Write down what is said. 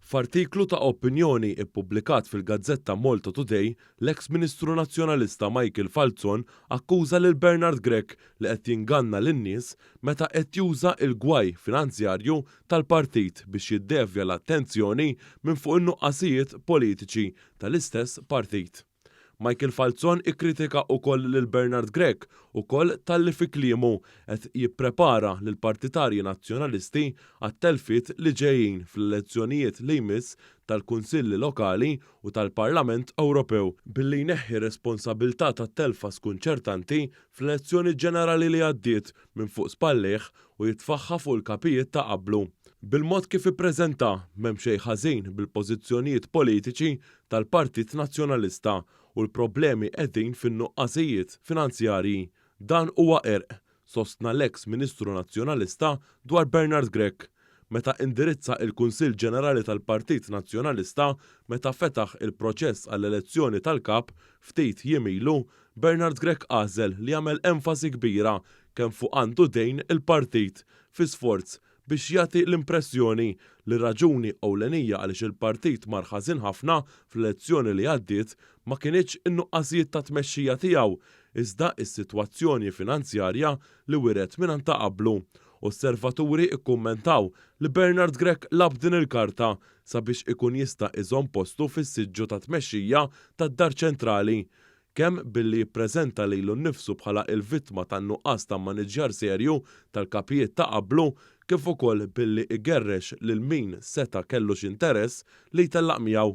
F'artiklu ta' opinjoni ppubblikat fil-gazzetta Malta Today, l-eks Ministru Nazzjonalista Michael Falzon akkuża lil Bernard Grech li qed jinganna lin-nies meta qed juża l-gwaj finanzjarju tal-partit biex jiddevja l-attenzjoni minn fuq in-nuqqasijiet politiċi tal-istess partit. Michael Falzon ikkritika ukoll lil Bernard Grech ukoll talli fi kliemu qed jipprepara lill-partitarji Nazzjonalisti għat-telfiet li ġejjin fl-elezzjonijiet li jmiss tal-Kunsilli Lokali u tal-Parlament Ewropew billi jneħħi r-responsabilità tat-telfa skunċertanti fl-elezzjoni ġenerali li għaddiet minn fuq spallejh u jitfagħha fuq il-kapijiet ta' qablu. Bil-mod kif ippreżenta, m'hemm xejn ħażin bil-pożizzjonijiet politiċi tal-Partit Nazzjonalista u l-problemi qegħdin fin-nuqqasijiet finanzjarji. Dan huwa qerq, sostna l-eks Ministru Nazzjonalista dwar Bernard Grech meta indirizza il-Kunsill Ġenerali tal-Partit Nazzjonalista meta fetaħ il-proċess għall-elezzjoni tal-Kap ftit jiem ilu. Bernard Grech għażel li jagħmel enfasi kbira kemm fuq għandu dejn il-partit fi sforz biex jagħti l-impressjoni li r-raġuni ewlenija għaliex il-partit mar ħażin ħafna fl-elezzjoni li għaddiet ma kinitx in-nuqqasijiet ta' tmexxija tiegħu iżda s-sitwazzjoni finanzjarja li wiret mingħand ta' qablu. Osservaturi kkummentaw li Bernard Grech lagħab din il-karta sabiex ikun jista' iżomm postu fis-siġġu ta' tmexxija tad-Dar Ċentrali kemm billi jippreżenta lilu nnifsu bħala l-vittma tan-nuqqas ta' mmaniġġjar serju tal-kapijiet ta' qablu kif ukoll billi igerrex lil min seta' kellu xi interess li jtellaq miegħu.